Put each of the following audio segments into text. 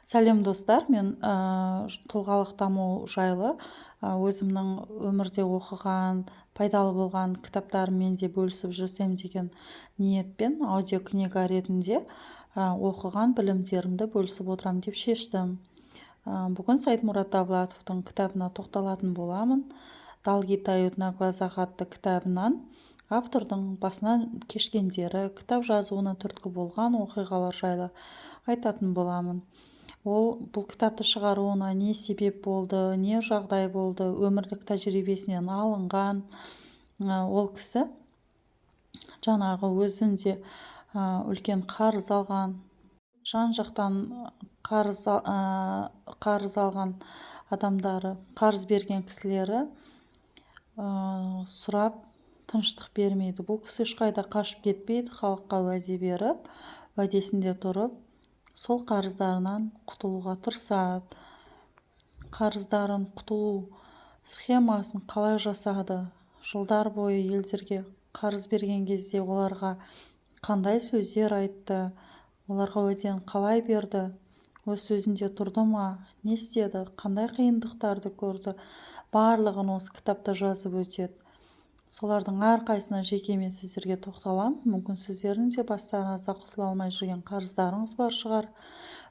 Сәлем, достар! Мен тұлғалық даму жайлы өзімнің өмірде оқыған, пайдалы болған кітаптарыммен де бөлісіп жүрсем деген ниетпен аудиокнига ретінде оқыған білімдерімді бөлісіп отырамын деп шештім. Бүгін Саидмурод Давлатовтың кітабына тоқталатын боламын. «Долги тают на глазах» атты кітабынан автордың басынан кешкендері, кітап жазуына түрткі болған оқиғалар жайлы айтатын боламын. Ол бұл кітапты шығаруына не себеп болды, не жағдай болды, өмірлік тәжірибесінен алынған. Ол кісі жаңағы өзінде үлкен қарыз алған, жан жақтан қарыз алған адамдары, қарыз берген кісілері сұрап, тыныштық бермейді. Бұл кісі ешқайда қашып кетпейді, халыққа уәде беріп, уәдесінде тұрып, сол қарыздарынан құтылуға тырысады. Қарыздарын құтылу схемасын қалай жасады, жылдар бойы елдерге қарыз берген кезде оларға қандай сөздер айтты, оларға уәдені қалай берді, өз сөзінде тұрды ма, не істеді, қандай қиындықтарды көрді, барлығын осы кітапта жазып өтеді. Солардың әрқайсысына жеке мен сіздерге тоқталамын. Мүмкін, сіздердің де бастарыңызда құтыла алмай жүрген қарыздарыңыз бар шығар.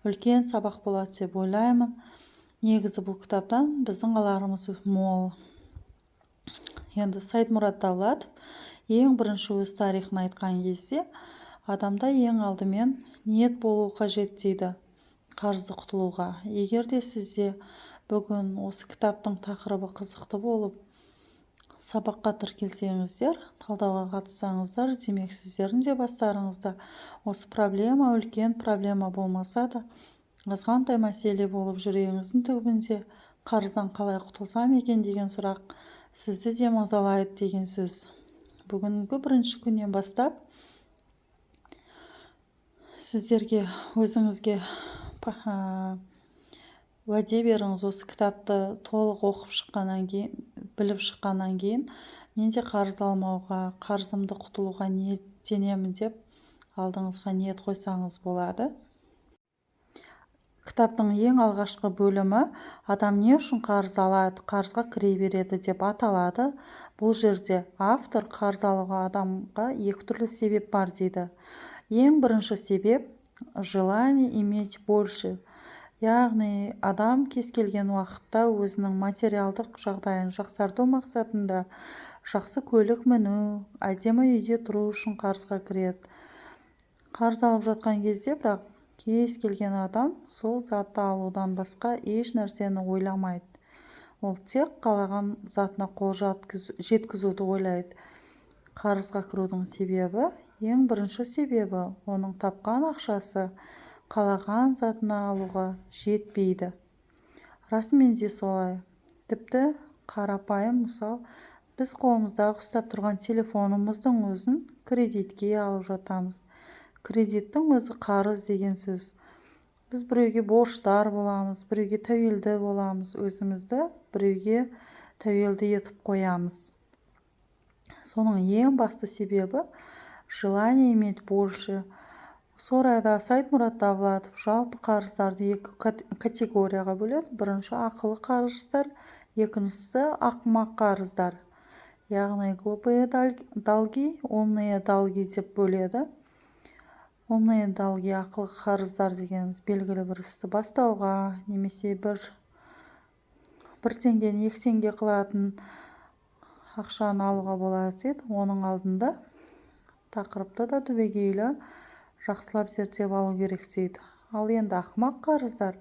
Үлкен сабақ болады деп ойлаймын. Негізі, бұл кітаптан біздің аларымыз мол. Енді Саидмурод Давлатов ең бірінші өз тарихын айтқан кезде, адамда ең алдымен ниет болу қажет дейді қарызды құтылуға. Егер де сізде бүгін осы кітаптың тақырыбы қызықты болып, сабаққа тіркелсеңіздер, талдауға қатыссаңыздар, демек, сіздердің де бастарыңызда осы проблема үлкен проблема болмаса да, азғантай мәселе болып, жүрегіңіздің түбінде қарыздан қалай құтылсам екен деген сұрақ сізді де мазалайды деген сөз. Бүгінгі бірінші күннен бастап сіздерге, өзіңізге уәде беріңіз: осы кітапты толық оқып шыққаннан кейін, біліп шыққаннан кейін мен де қарыз алмауға, қарызымды құтылуға ниеттенемін деп алдыңызға ниет қойсаңыз болады. Кітаптың ең алғашқы бөлімі «Адам не үшін қарыз алады, қарызға кіре береді» деп аталады. Бұл жерде автор қарыз алуға адамға екі түрлі себеп бар дейді. Ең бірінші себеп – желание иметь больше, яғни адам кез келген уақытта өзінің материалдық жағдайын жақсарту мақсатында, жақсы көлік міну, әдемі үйде тұру үшін қарызға кіреді. Қарыз алып жатқан кезде, бірақ, кез келген адам сол затты алудан басқа еш нәрсені ойламайды. Ол тек қалаған затына қол жеткізуді ойлайды. Қарызға кірудің себебі, ең бірінші себебі – оның тапқан ақшасы қалаған затына алуға жетпейді. Расымен де солай. Тіпті қарапайым мысал: біз қолымыздағы ұстап тұрған телефонымыздың өзін кредитке алып жатамыз. Кредиттің өзі қарыз деген сөз. Біз біреуге борыштар боламыз, біреуге тәуелді боламыз, өзімізді біреуге тәуелді етіп қоямыз. Соның ең басты себебі – желание иметь больше. Осы орайда Саидмурод Давлатов жалпы қарыздарды екі категорияға бөледі. Бірінші – ақылы қарыздар, екіншісі – ақымақ қарыздар, яғни глупые долги, умные долги деп бөледі. Умные долги, ақылы қарыздар дегеніміз – белгілі бір істі бастауға немесе бір теңгені 2 теңге қылатын ақшаны алуға болады дейді. Оның алдында тақырыпты да түбегейлі жақсылап зерттеп алу керек дейді. Ал енді ақымақ қарыздар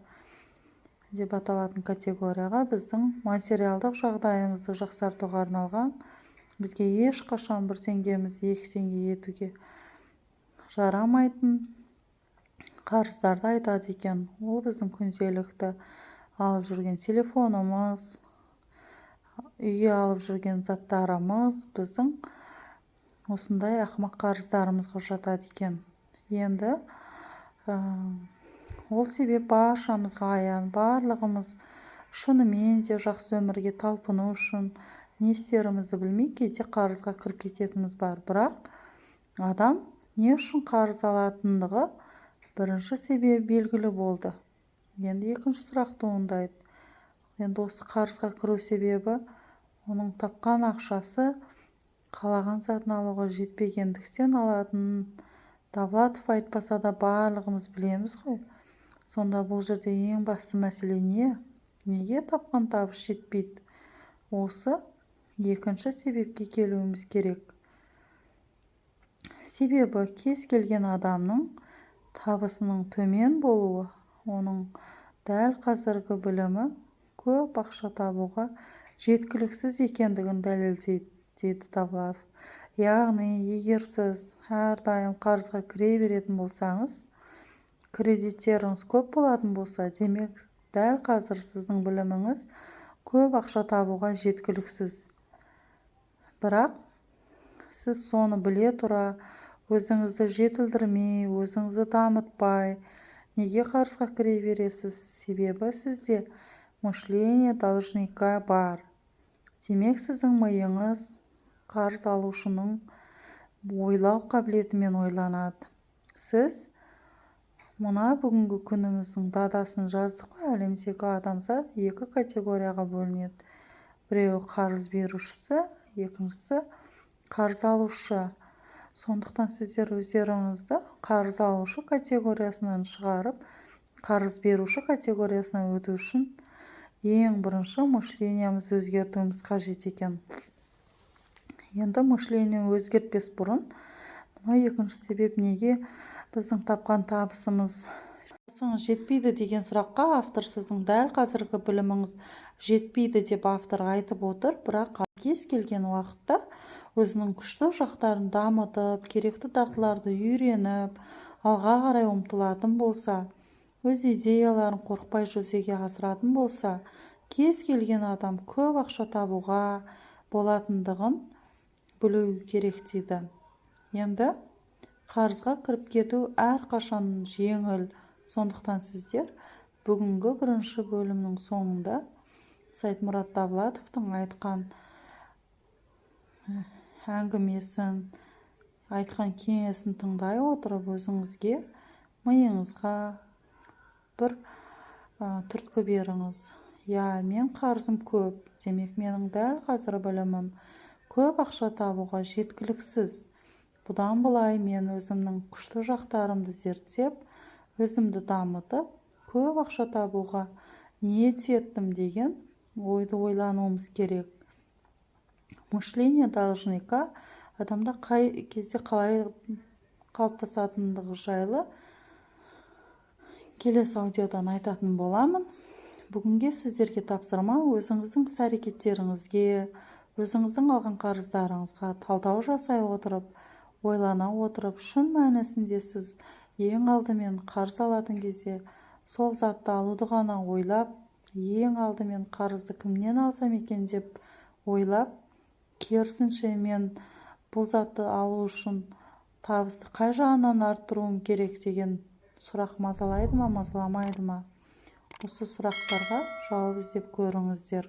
деп аталатын категорияға біздің материалдық жағдайымызды жақсартуға арналған, бізге ешқашан бір теңгемізді 2 теңге етуге жарамайтын қарыздарды айтады екен. Ол біздің күнделікті алып жүрген телефонымыз, үйге алып жүрген заттарымыз біздің осындай ақымақ қарыздарымызға жатады екен. Енді ол себеп баршамызға аян. Барлығымыз шынымен де жақсы өмірге талпыну үшін не істерімізді білмей, кейде қарызға кіріп кететініміз бар. Бірақ адам не үшін қарыз алатындығы, бірінші себебі белгілі болды. Енді екінші сұрақ туындайды. Енді осы қарызға кіру себебі оның тапқан ақшасы қалаған затын алуға жетпегендіктен алатынын Довлатов айтпаса да, барлығымыз білеміз ғой. Сонда бұл жерде ең басты мәселе не? Неге тапқан табыс жетпейді? Осы екінші себепке келуіміз керек. Себебі кез келген адамның табысының төмен болуы оның дәл қазіргі білімі көп ақша табуға жеткіліксіз екендігін дәлелдейді, дейді Довлатов. Яғни егер сіз әрдайым қарызға кіре беретін болсаңыз, кредиттеріңіз көп болатын болса, демек, дәл қазір сіздің біліміңіз көп ақша табуға жеткіліксіз. Бірақ сіз соны біле тұра, өзіңізді жетілдірмей, өзіңізді дамытпай, неге қарызға кіре бересіз? Себебі сізде мышление должника бар. Демек, сіздің миыңыз қарыз алушының ойлау қабілетімен ойланады. Сіз мына бүгінгі күніміздің датасын жаздық қой. Әлемдегі адамзат екі категорияға бөлінеді: біреуі қарыз берушісі, екіншісі қарыз алушы. Сондықтан сіздер өздеріңізді қарыз алушы категориясынан шығарып, қарыз беруші категориясына өту үшін ең бірінші мышлениемізді өзгертуіміз қажет екен. Енді мышление өзгертпес бұрын мына екінші себеп, неге біздің тапқан табысымыз жетпейді деген сұраққа автор сіздің дәл қазіргі біліміңіз жетпейді деп автор айтып отыр. Бірақ кез келген уақытта өзінің күшті жақтарын дамытып, керекті дағдыларды үйреніп, алға қарай ұмтылатын болса, өз идеяларын қорықпай жүзеге асыратын болса, кез келген адам көп ақша табуға болатындығын білу керек дейді. Енді қарызға кіріп кету әрқашан жеңіл. Сондықтан сіздер бүгінгі бірінші бөлімнің соңында Саидмурод Давлатовтың айтқан әңгімесін, айтқан кеңесін тыңдай отырып, өзіңізге, миыңызға бір түрткі беріңіз: иә, мен қарызым көп, демек, менің дәл қазір білімім көп ақша табуға жеткіліксіз. Бұдан былай мен өзімнің күшті жақтарымды зерттеп, өзімді дамытып, көп ақша табуға ниет еттім деген ойды ойлануымыз керек. Мышление должника адамда қай кезде қалай қалыптасатындығы жайлы келесі аудиодан айтатын боламын. Бүгінге сіздерге тапсырма: өзіңіздің іс әрекеттеріңізге, өзіңіздің алған қарыздарыңызға талдау жасай отырып, ойлана отырып, шын мәнісінде сіз ең алдымен қарыз алатын кезде сол затты алуды ғана ойлап, ең алдымен қарызды кімнен алсам екен деп ойлап, керісінше, мен бұл затты алу үшін табысты қай жағынан арттыруым керек деген сұрақ мазалайды ма, мазаламайды ма? Осы сұрақтарға жауап іздеп көріңіздер.